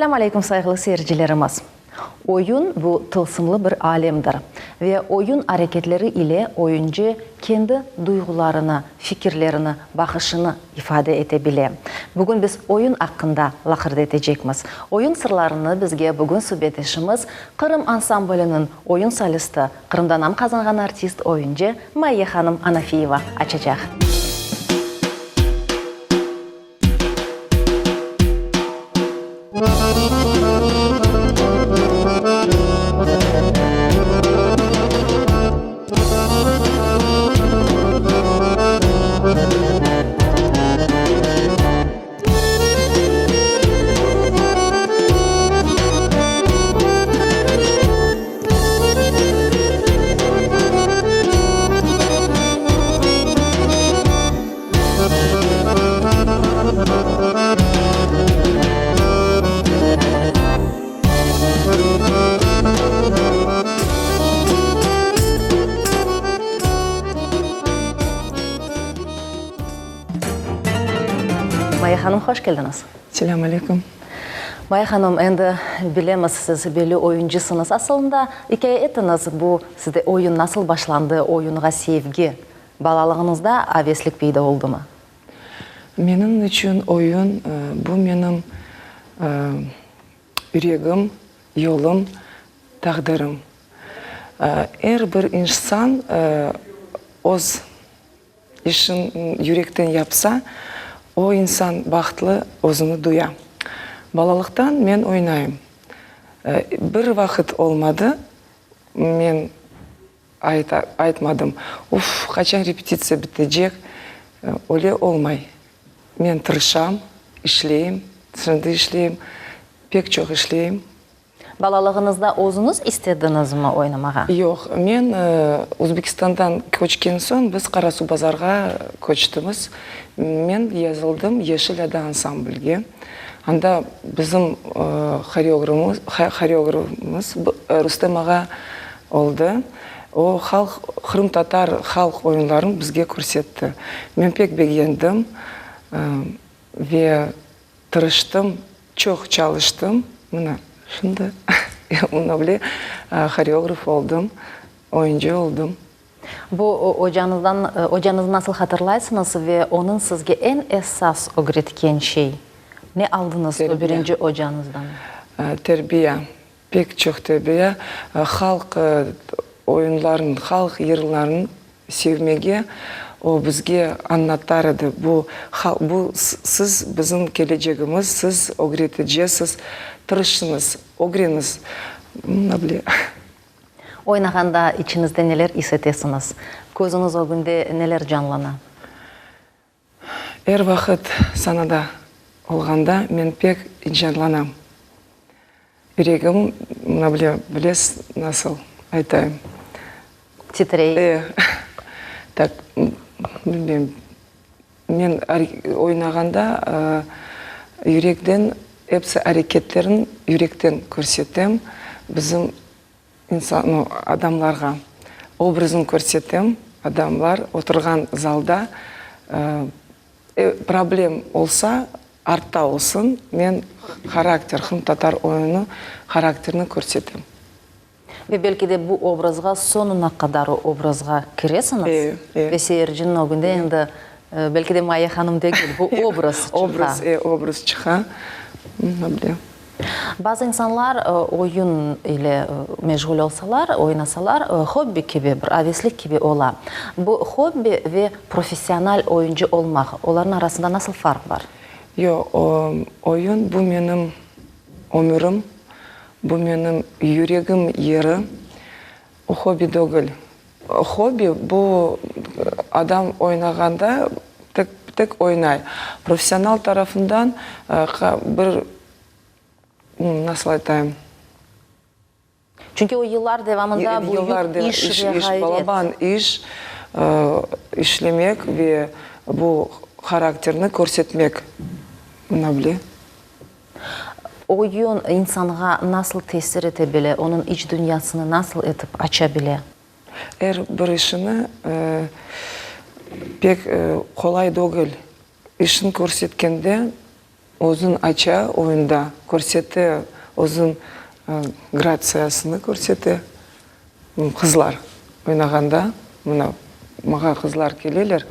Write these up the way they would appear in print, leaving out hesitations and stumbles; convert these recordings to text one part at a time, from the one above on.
Selâm aleyküm, sayğılı seyircilerimiz! Oyun, bu tılsımlı bir alemdir ve oyun areketleri ile oyuncı kendi duyğularını, fikirlerini, baqışını ifade ete bile. Bugün biz oyun aqqında laqırdı etecekmiz. Oyun sırlarını bizge bugün subetdeşimiz, Qırım ansambliniñ oyun solisti, Qırımda nam qazanğan artist, oyuncı Mayye hanım Anafiyeva açacaq. Maya hanım, hoş keldiñiz. Selâm aleyküm. Maya hanım, endi bilemiz, siz belli oyuncısıñız. Asılında, ikâye etiñiz, bu sizde oyun nasıl başlandı, oyunğa sevgi Balalığıñızda aveslik peyda oldımı? Menim içün oyun, bu menim yüregim, yolum, taqdirim. Er bir insan öz işin yürekten yapsa, o insan bahtlı özüni duya. Balalıqtan men oynayım. Bir vaqıt olmadı, men Aytmadım. Uf, qaçan repetitsiya bitecek? Öyle olmay. Men tırışam, işleyim, şimdi işleyim, pek çoq işleyim. Balalığıñızda özüñiz istediñizmi oynamağa? Yoq. Men Özbekistandan köçken soñ biz Qarasuvbazarğa köçtimiz. Men yazıldım Yeşil ada ansamblge. Anda bizim horeografımız Rustem ağa Oldı. O, halq, qırımtatar halq oyunların bizge körsetti. Men pek begendim ve tırıştım, çoq çalıştım. Mına, şimdi mına bile horeograf oldım, oyuncı oldım. Bu ocañızdan, ocañıznı nasıl hatırlaysıñız ve onıñ sizge eñ esas ögretken şey, ne aldıñız o birinci ocañızdan? Terbiye. Pek çoq terbiye, halq oyunların, halq yırların sevmege o bizge añlatar edi. Bu, bu siz bizim kelecegimiz, siz ögretecesiz, tırışıñız, ögreniz. Mına bile. Oynağanda içiñizde neler is etesiñiz? Közüñiz ögünde neler canlana? Er vaqıt sanada olğanda men pek icanlanam. Yüregim, mına bile, bilesiz nasıl aytayım? Titrey. E, tak, bilmeyim. Men oynağanda yürekten, episi areketlerin yürekten körsetem. Bizim İnsan, adamlarğa obrazın körsetem, adamlar oturğan zalda problem olsa, artta olsun, men harakter, qırımtatar oyunı harakterini körsetem. Ve belki de bu obrazğa soñuna qadar o obrazğa kiresiñiz ve seyirciniñ ögünde endi belki de Mayye hanım degil, bu obraz çıqa. Obraz, obraz çıqa. Bazı insanlar oyun ile meşğul olsalar, oynasalar, hobbi kibi, bir aveslik kibi ola. Bu hobbi ve professional oyuncı olmaq, olarnıñ arasında nasıl farq bar? Yoq, oyun bu menim ömürim, bu menim yüregim yeri, o hobbi degil. Hobbi, bu adam oynağanda tek tek oynay. Professional tarafından bir, nasıl aytayım? Çünki o yıllar devamında büyük iş ve ğayret. Balaban iş, işlemek ve bu harakterni körsetmek, mına bile. Oyun insanğa nasıl tesir ete bile, onıñ iç dünyasını nasıl etip aça bile? Er bir işini pek qolay degil. İşin körsetkende. Özün aça oyunda, körsete, özün gratsiyasını körsete. Qızlar oynağanda, mına, mağa qızlar keleler,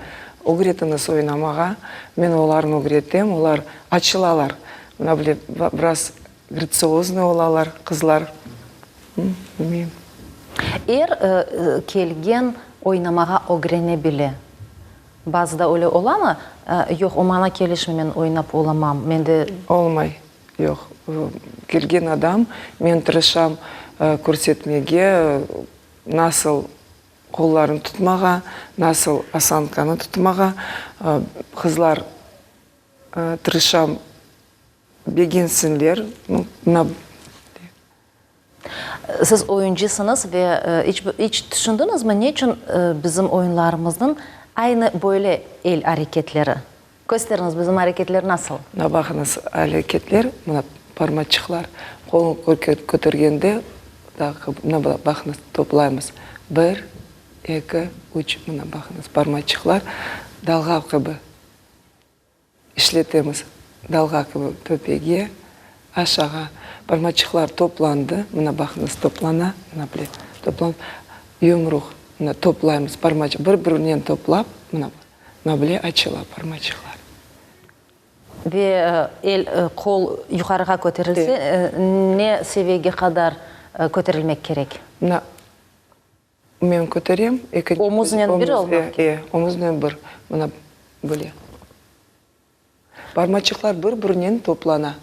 ögretiñiz oynamağa, men olarnı ögretem, olar açılalar, mına, bile, biraz Gratsioznıy olalar qızlar. Bilmeyim. Er kelgen oynamağa ögrene bile. Bazıda öyle olamı? Yoq, o maña kelişmey, men oynap olamam, mende. Olmay, yoq. Kelgen adam, men tırışam körsetmege, nasıl qollarını tutmağa, nasıl osankanı tutmağa. Qızlar tırışam Begensinler, mına. Siz oyuncısıñız ve iç iç tüşündiñizmi, ne içün bizim oyunlarımıznıñ aynı böyle el areketleri? Kösteriñiz, bizim areketler nasıl? Mına baqıñız, areketler, mına parmaçıqlar, qolnı kötergende, mına baqıñız, toplaymız, bir, eki, üç, mına baqıñız, parmaçıqlar dalğa kibi. İşletemiz. Dalğa kibi töpege, aşağa. Parmaçıqlar toplandı. Mına baqıñız, toplana. Mına bile, toplanıp, yumruq. Mına toplaymız parmaçıq, bir-birinen toplap, mına, mına bile açıla parmaçıqlar. Ve el, qol yuqarığa köterilse, ne seviyege qadar köterilmek kerek? Mına, Men köterem, ekinci. Omuznen bir olmaq kerek. E, omuznen bir. Mına böyle. Parmaçıqlar bir-birinen toplana.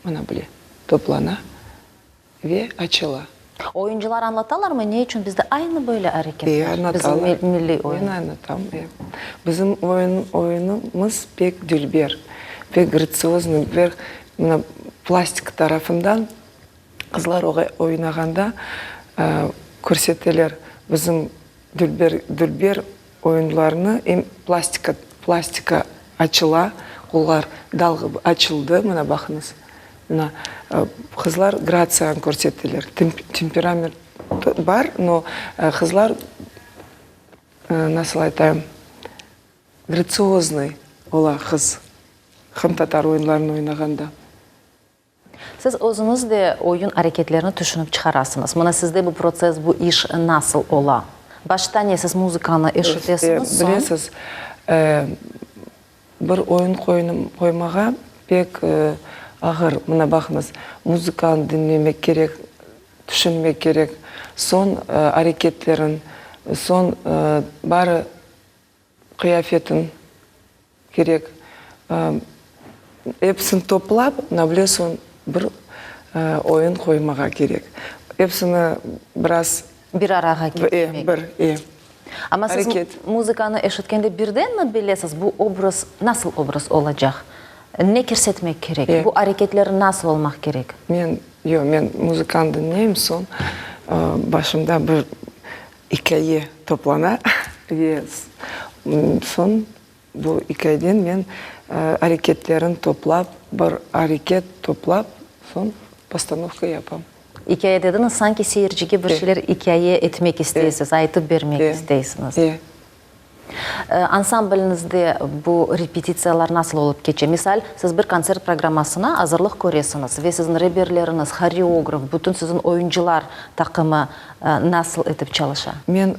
Mına böyle toplana ve açıla. Oyuncılar añlatalarmı, ne içün bizde aynı böyle areketler? E, añlatalar. Bizim milliy oyun. Men añlatam, e. Bizim oyun, oyunımız pek dülber, pek gratsioznoy, pek, mına, plastika tarafından Qızlar oynağanda körseteler bizim dülber, dülber oyunlarnı, em plastika, plastika açıla, qollar dalğı açıldı, mına baqıñız, mına qızlar gratsiyanı körseteler, temperament bar, no qızlar, nasıl aytayım, gratsioznıy ola qız, qırımtatar oyunlarını oynağanda. Siz özüñiz de oyun areketlerini tüşünip çıqarasıñız. Mına sizde bu protsess, bu iş nasıl ola? Başta ne, siz muzıkanı eşitesiñiz, soñ? Bilesiz, bir oyun qoymağa pek ağır. Mına baqıñız, muzıkanı diñlemek kerek, tüşünmek kerek, soñ areketlerin, soñ barı Qıyafetiñ kerek. Episini toplap, nable soñ bir oyun qoymağa kerek. Episini biraz. Bir arağa ketirmek. E, bir, e. Amma siz muzıkanı eşitkende birdenmi bilesiz, bu obraz nasıl obraz olacaq? Ne kirsetmek kerek? Bu areketler nasıl olmaq kerek? Men, yoq, men muzıkanı diñleyim, soñ başımda bir İkâye toplana ve soñ bu ikâyeden men areketlerini toplap, bir areket toplap, soñ postanovka yapam. İkâye dediñiz, sanki seyircige bir şeyler ikâye etmek isteysiz, aytıp bermek isteysiñiz. E. Ansambliñizde bu repetitsiyalar nasıl olıp keçe? Misal, siz bir kontsert programmasına azırlıq köresiñiz ve siziñ reberleriñiz, horeograf, bütün siziñ oyuncılar taqımı nasıl etip çalışa? Men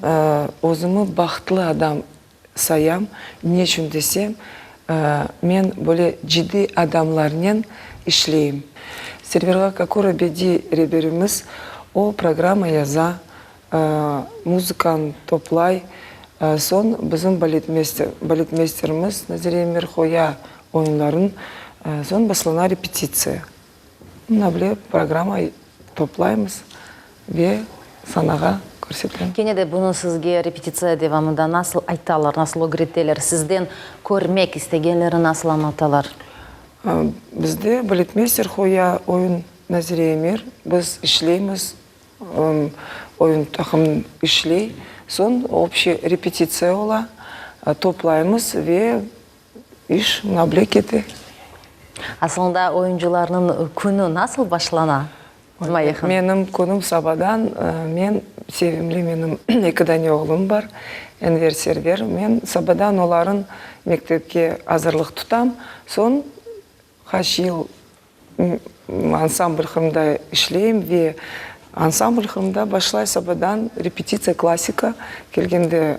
özümi bahtlı adam sayam, ne içün desem, men böyle ciddiy adamlarnen işleyim. Serverğa Kakura bediy reberimiz, o programma yaza, muzıkanı toplay, soñ bizim baletmeysterimiz Nazire Emir qoya oyunların, soñ başlana repetitsiya. Mına böyle programma toplaymız ve sanağa körsetemiz. Kene de bunı sizge repetitsiya devamında nasıl aytalar, nasıl ögreteler, sizden körmek istegenlerini nasıl añlatalar? Bizde baletmeyster qoya oyun Nazire Emir, biz işleymiz, oyun taqım işley, soñ obşiy repetitsiya ola, toplaymız ve İş nable kete. Aslında oyuncılarnıñ künü nasıl başlana, Mayye hanım? Menim künüm sabadan, men, sevimli menim eki dane oğlum bar, Enver, Server. Men sabadan oların mektepke azırlıq tutam, soñ. qaç yıl Ansambl Qırımda işleyim ve Ansambl Qırımda başlay sabadan repetitsiya klassika, kelgende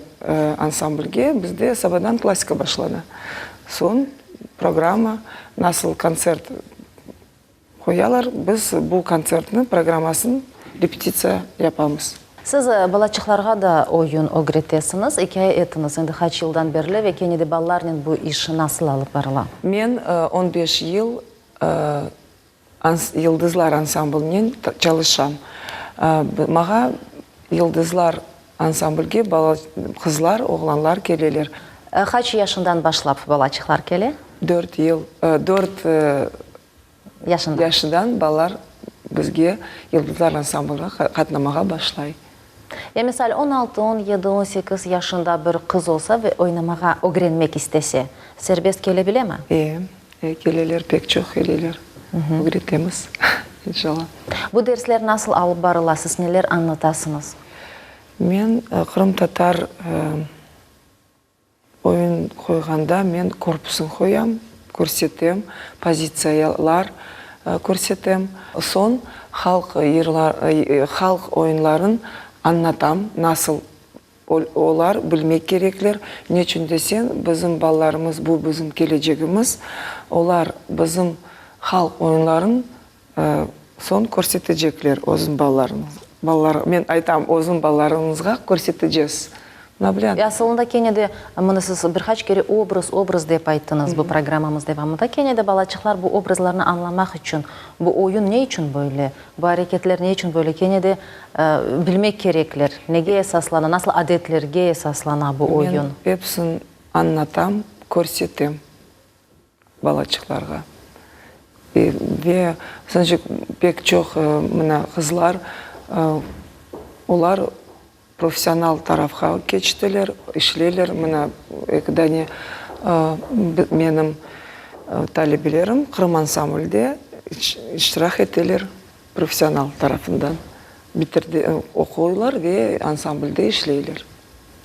ansamblge bizde sabadan klassika başlana. Soñ programma, nasıl kontsert qoyalar, biz bu kontsertniñ programmasını repetitsiya yapamız. Siz balaçıqlarğa da oyun ögretesiñiz. İkâye etiñiz, endi qaç yıldan berli ve kene de balalarnen bu iş nasıl alıp barıla? Men on beş yıl Yıldızlar ansamblinen çalışam. Mağa Yıldızlar ansamblge bala, qızlar, oğlanlar keleler. Qaç yaşından başlap balaçıqlar kele? Dört yıl, dört Yaşından. Yaşından balalar bizge Yıldızlar ansamblğa qatnamağa başlay. Ya misal, on altı, on yedi, on sekiz yaşında bir qız olsa ve oynamağa ögrenmek istese, serbest kele bilemi? E, e, keleler, pek çoq keleler. Ögretemiz, inşallah. Bu dersler nasıl alıp barıla, siz neler añlatasıñız? Men qırımtatar Oyun qoyğanda men korpusın qoyam, körsetem, pozitsiyalar körsetem. Soñ halq yırlar, halq oyunların añlatam, nasıl olar bilmek kerekler. Neçün desen, bizim balalarımız, bu bizim kelecegimiz, olar bizim halq oyunların Soñ körsetecekler özüñ balalarıñız, balalar, men aytam, özüñ balalarıñızğa körsetecez. Mına bilâñ. Ve asılında kene de, mına siz bir qaç kere obraz, obraz dep ayttıñız bu programmamız devamında, kene de balaçıqlar bu obrazlarnı añlamaq içün, bu oyun ne içün böyle, bu areketler ne içün böyle, kene de bilmek kerekler, nege esaslana, nasıl adetlerge esaslana bu oyun. Men episini añlatam, körsetem. Balaçıqlarğa. Ve soñra pek çoq mına qızlar, olar professional tarafqa keçtiler, işleyler. Mına eki dane menim talebelerim Qırım ansamblde iştirak eteler professional tarafından. Bitirdi, oquylar ve ansamblde işleyler.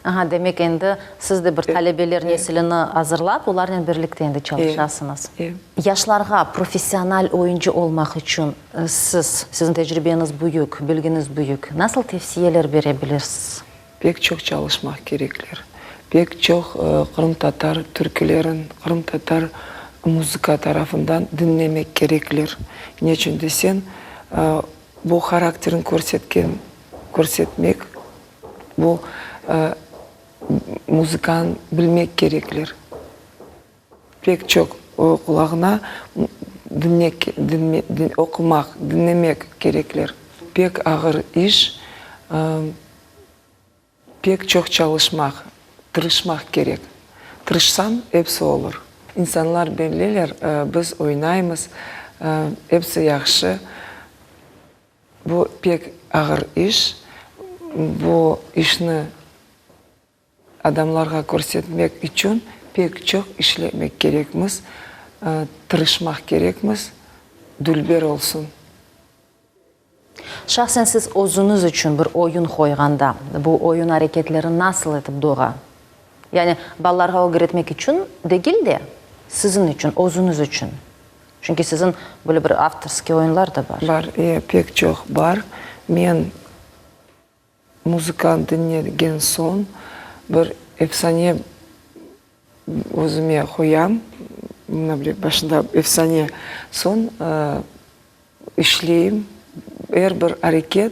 Aha, demek endi siz de bir talebeler nesilini azırlap, olarnen birlikte endi çalışasıñız. E. Yaşlarğa professional oyuncı olmaq içün siz, siziñ tecribeñiz büyük, bilgiñiz büyük, nasıl tevsiyeler bere bilirsiz? Pek çoq çalışmaq kerekler. Pek çoq qırımtatar türkülerin, qırımtatar muzıka tarafından diñlemek kerekler. Neçün desen, bu harakterin körsetken, körsetmek, Bu muzıkanı bilmek kerekler. Pek çoq qulağına oqumaq, diñlemek kerekler. Pek ağır iş, pek çoq çalışmaq, tırışmaq kerek. Tırışsañ, episi olur. İnsanlar belliler, biz oynaymız, episi yahşı. Bu pek ağır iş. Bu işni adamlarğa körsetmek içün pek çoq işlemek kerekmiz, tırışmaq kerekmiz, dülber olsun. Şahsen siz özüñiz içün bir oyun qoyğanda, bu oyun areketleri nasıl etip doğa? Yani balalarğa ögretmek içün degil de, siziñ içün, özüñiz içün. Çünki siziñ böyle bir avtorskiy oyunlar da bar. Bar, e, pek çoq bar. Men muzıkanı diñlegen soñ bir efsane özüme qoyam, mına bile başında efsane, soñ işleyim. Er bir areket,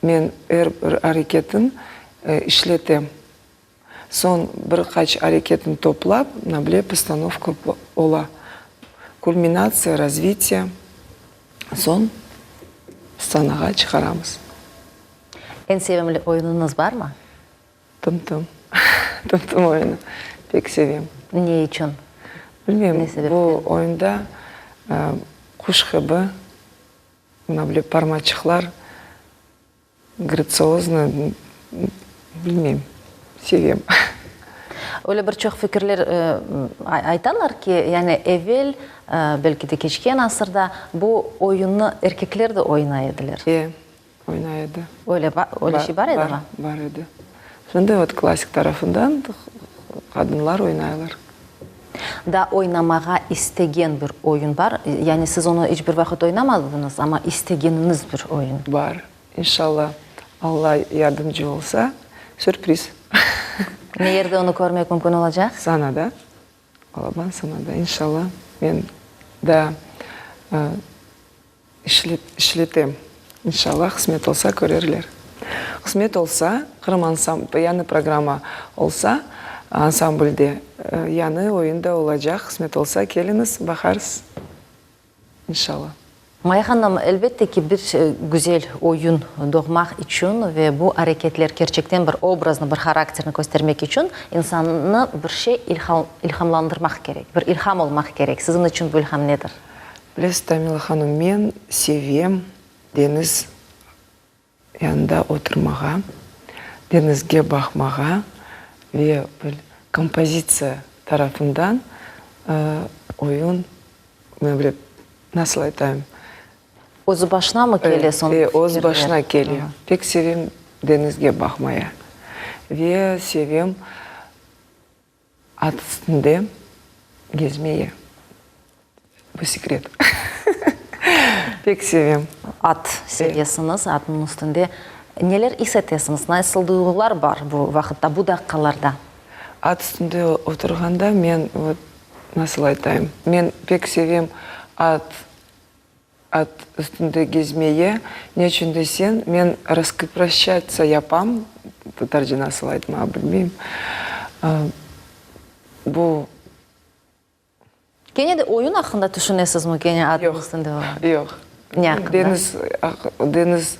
men er bir areketin işletem. Soñ bir qaç areketni toplap, mına bile postanovka ola. Kulminatsiya, razvitiye, soñ stsanağa çıqaramız. Eñ sevimli oyunıñız barmı? Tım-tım. Tım-tım oyunı pek sevem. Ne içün? Bilmeyim, bu oyunda quş kibi, mına bile parmaçıqlar Gratsiozno, bilmeyim, sevem. Öyle bir çoq fikirler aytalar ki, yani evel, belki de keçken asırda bu oyunnı erkekler de oynay ediler. E, oynay edi. Öyle, öyle şey bar edimi? Bar, bar edi. Şimdi vot klassik tarafından qadınlar oynaylar. Da oynamağa istegen bir oyun bar? Yani siz onı iç bir vaqıt oynamadıñız, amma istegeniñiz bir oyun. Bar. İnşallah, Alla yardımcı olsa, sürpriz. Ne yerde onı körmek mümkün olacaq? Sanada. Balaban sanada. İnşallah, men daa işletem. İnşallah, qısmet olsa, körerler. Qısmet olsa, Qırım ansambl, yañı programma olsa, ansamblde yañı oyun da olacaq. Qısmet olsa, keliñiz, baqarız. İnşallah. Maya hanım, elbette ki, bir güzel oyun doğmaq içün ve bu areketler kerçekten bir obraznı, bir harakterni köstermek içün insannı bir şey ilhamlandırmaq kerek, bir ilham olmaq kerek. Siziñ içün bu ilham nedir? Bilesiz, Tamila hanım, men sevem deñiz yanında oturmağa, deñizge baqmağa ve bir kompozitsiya tarafından oyun, ne bileyim, nasıl aytayım? Özü başına mı kele soñ fikirler? Öz başına kele. Pek sevem deñizge baqmaya ve sevem At üstünde gezmeye. Bu sekret. Pek sevem. At sevesiñiz, atnıñ üstünde. Neler is etesiñiz, nasıl duyğular bar bu vaqıtta, bu daqqalarda? At üstünde oturğanda men, vot, nasıl aytayım, men pek sevem at At üstünde gezmeye, neçün desen, men raskreproşçatsa yapam, tatarca nasıl aytmağa bilmeyim, bu. Kene de oyun aqqında tüşünesizmi, kene atnıñ üstünde olğanda? Yoq, yoq. Ne aqqında? Deñiz, deñiz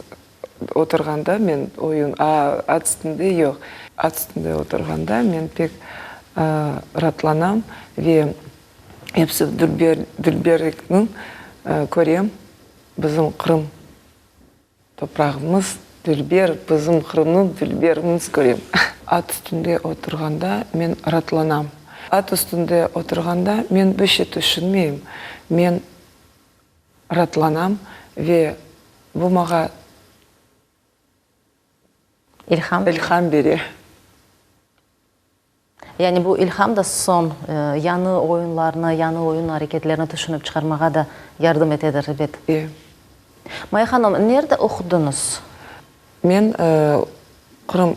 oturğanda men oyun, a at üstünde yoq. At üstünde oturğanda men pek raatlanam ve Episi dülber, dülberlikni körem, bizim Qırım toprağımız dülber, bizim Qırımnıñ dülberimiz körem. At üstünde oturğanda men raatlanam. At üstünde oturğanda men bir şey tüşünmeyim, men raatlanam ve bu mağa İlham ilham bere. Yani bu ilham da soñ yañı oyunlarnı, yañı oyun areketlerini tüşünip çıqarmağa da yardım etedir, ebet. E. Maya hanım, nerde oqudıñız? Men Qırım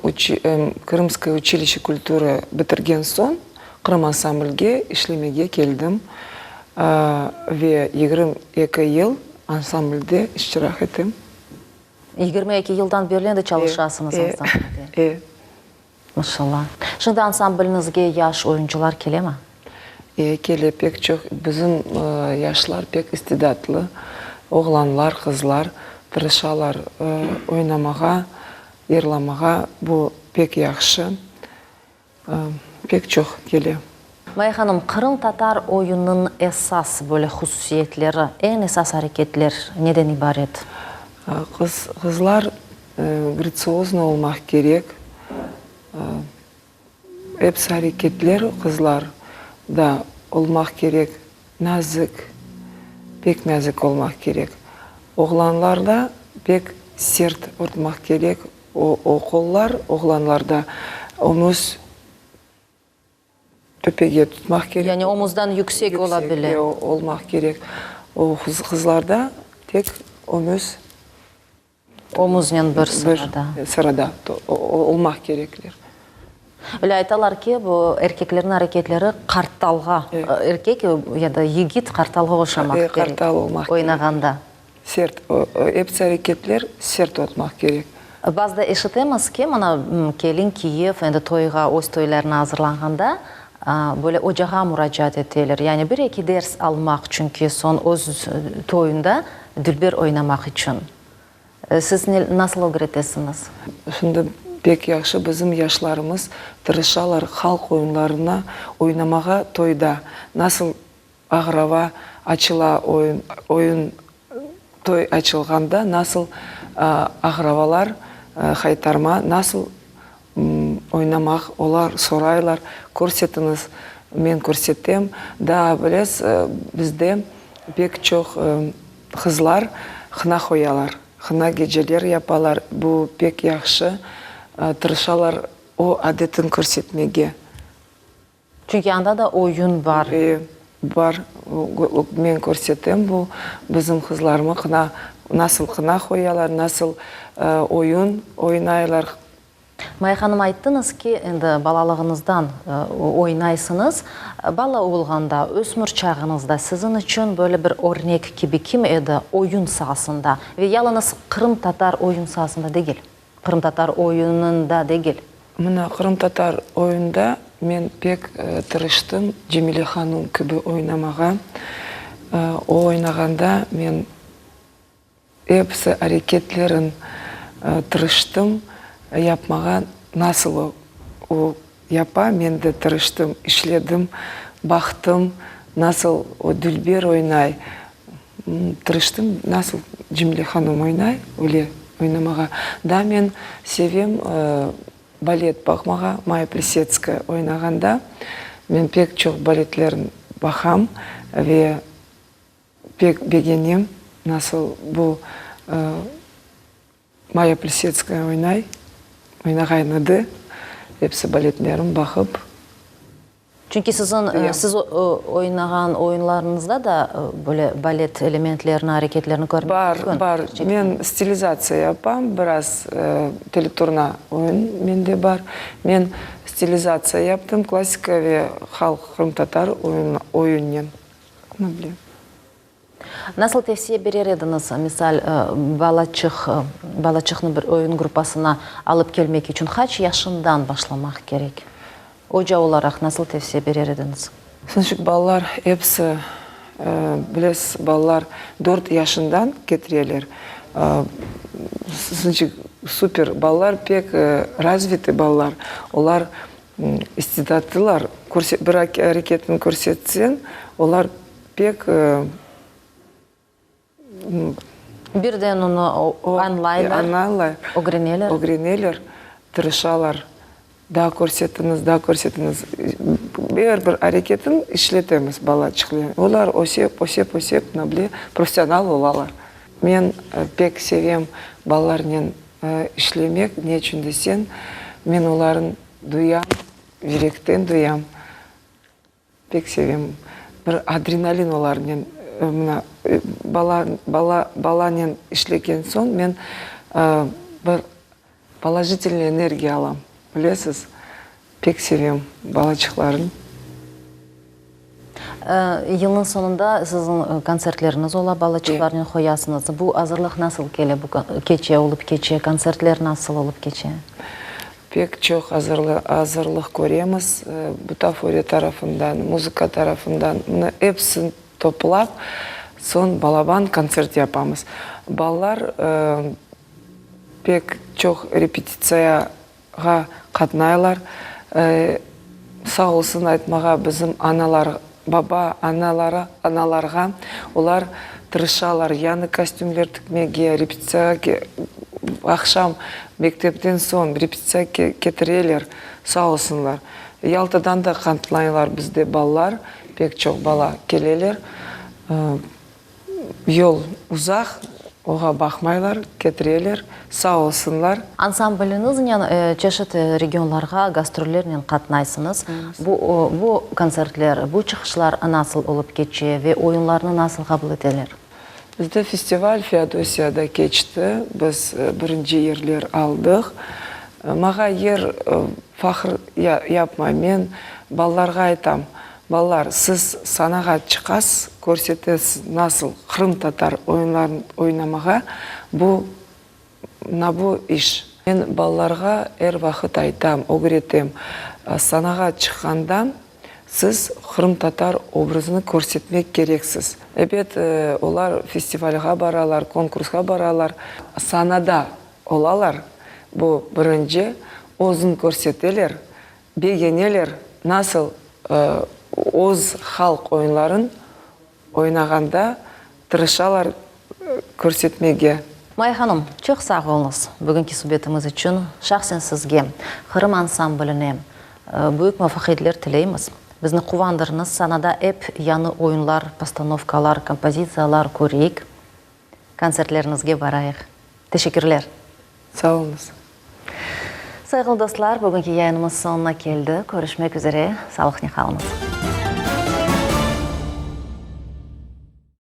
Krımskoye uçilişe kulturı bitirgen soñ Qırım ansamblge işlemege keldim ve 22 yıl ansamblde iştirak etim. 22 yıldan berli endi çalışasıñız ansamblde. E, e. Maşallah. Şimdi ansambliñizge yaş oyuncılar kelemi? E, kele, pek çoq. Bizim yaşlar pek istidatlı. Oğlanlar, qızlar tırışalar oynamağa, yırlamağa. Bu pek yahşı. Pek çoq kele. Maya hanım, qırımtatar oyunınıñ esas böyle hususiyetleri, eñ esas areketler neden ibaret? Qız, qızlar Gratsiozno olmaq kerek. Episi areketler qızlar da olmaq kerek, nazik, pek nazik olmaq kerek. Oğlanlar da pek sert urtmaq kerek. O qollar oğlanlarda omuz töpege tutmaq kerek. Yani omuzdan yüksek ola bile. Yüksek olmaq kerek. O qızlarda tek omuz. Omuznen bir sırada. Bir sırada olmaq kerekler. Öyle aytalar ki, bu erkeklerniñ areketleri qartalğa, erkek ya da yigit qartalğa oşamaq kerek. Qartal olmaq kerek. Oynağanda. Sert, episi areketler sert olmaq kerek. Bazıda eşitemiz ki, mına, kelin, kiyev endi toyğa, öz toylarına azırlanğanda, böyle ocağa muracaat eteler. Yani bir-eki ders almaq, çünki soñ öz toyunda Dülber oynamaq içün. Siz nasıl ögretesiñiz? Şimdi pek yahşı, bizim yaşlarımız tırışalar halq oyunlarını oynamağa toyda. Nasıl ağrava açıla oyun, oyun toy açılğanda nasıl ağravalar, haytarma nasıl oynamaq, olar soraylar, körsetiñiz, men körsetem. Daa bilesiz, bizde pek çoq qızlar hına qoyalar, hına geceler yapalar, bu pek yahşı, tırışalar o adetini körsetmege. Çünki anda da oyun bar. E, bar. Men körsetem bu bizim qızlarımı qına, nasıl qına qoyalar, nasıl oyun oynaylar. Maya hanım, ayttıñız ki, endi balalığıñızdan oynaysıñız. Bala olğanda, ösmür çağıñızda siziñ içün böyle bir örnek kibi kim edi oyun saasında ve yalıñız qırımtatar oyun saasında degil, qırımtatar oyunında degil? Mına, qırımtatar oyunda men pek tırıştım Cemile hanum kibi oynamağa. O oynağanda men Episi areketlerin tırıştım yapmağa, nasıl o yapa, men de tırıştım, işledim, baqtım, nasıl o dülber oynay, tırıştım, nasıl Cemile hanım oynay, öyle oynamağa. Daa men sevem balet baqmağa, Maya Plesetskaya oynağanda, men pek çoq baletlerin baqam ve Pek begenem, nasıl bu Maya Plesetskaya oynay, oynağan edi, episi baletlerin baqıp. Çünki siziñ, siz oynağan oyunlarıñızda da böyle balet elementlerini, areketlerini körmek mümkün. Bar, bar. Men stilizatsiya yapam, biraz teleturna oyun mende bar. Men stilizatsiya yaptım, klassika ve halq qırımtatar oyunnen. Ne bileyim. Nasıl tevsiye berer ediñiz, misal, balaçıq, balaçıqnı bir oyun gruppasına alıp kelmek içün qaç yaşından başlamaq kerek? Oca olaraq nasıl tevsiye berer ediñiz? Sınşıq balalar episi, bilesiz, balalar dört yaşından ketireler. Sınşıq super balalar, pek razvitый balalar. Olar İstidatlılar, bir areketini körsetseñ, olar pek. Birden onı añlaylar, ögreneler. Ögreneler, tırışalar. Daa körsetiñiz, daa körsetiñiz. Er bir areketini işletemiz balaçıqnen. Olar ösep, ösep, ösep, mına bile, professional olalar. Men pek sevem balalarnen işlemek, ne içün deseñ, men olarnı duyam, yürekten duyam, pek sevem. Bir adrenalin olarnen, mına, bala, bala, balanen işlegen soñ men bir polojitelnıy energiya alam, bilesiz. Pek sevem balaçıqlarnı. Yılnıñ soñunda siziñ kontsertleriñiz ola, balaçıqlarnen qoyasıñız. Bu azırlıq nasıl kele, bu keçe, olıp keçe, kontsertler nasıl olıp keçe? Pek çoq azırlıq köremiz, butaforiya tarafından, muzıka tarafından, mına episini toplap, soñ balaban kontsert yapamız. Balalar pek çoq repetitsiyağa qatnaylar. Sağ olsun aytmağa bizim analar, baba, analara, analarğa, olar tırışalar yañı kostümler tikmege, repetitsiyağa aqşam mektepten soñ repetitsiyağa ketireler, sağ olsunlar. Yaltadan da qatnaylar bizde balalar, pek çoq bala keleler. Yol uzaq, oğa baqmaylar, ketireler, sağ olsunlar. Ansambliñiznen çeşit regionlarğa gastrollernen qatnaysıñız. Bu, bu kontsertler, bu çıqışlar nasıl olıp keçe ve oyunlarnı nasıl qabul eteler? Bizde festival Feodosiyada keçti, biz birinci yerler aldıq. Mağa yer fahr yapmay, men balalarğa aytam, Balalar, siz sanağa çıqasız, körsetesiz nasıl qırımtatar oyunların oynamağa, bu, mına bu iş. Men balalarğa er vaqıt aytam, ögretem, sanağa çıqqanda siz qırımtatar obrazını körsetmek kereksiz. Ebet, olar festivalğa baralar, konkursqa baralar, sanada olalar, bu birinci, özün körseteler, Begeneler, nasıl öz halq oyunların oynağanda tırışalar körsetmege. Maya hanım, çoq sağ oluñız bugünki subetimiz içün. Şahsen sizge, Qırım ansambline büyük muvafaqiyetler tileymiz. Bizni quvandırıñız, sanada ep yañı oyunlar, postanovkalar, kompozitsiyalar köreyik. Kontsertleriñizge barayıq. Teşekkürler. Sağ oluñız. Sayğılı dostlar, bugünki yayınımız soñuna keldi. Körüşmek üzere, sağlıqnen qalıñız.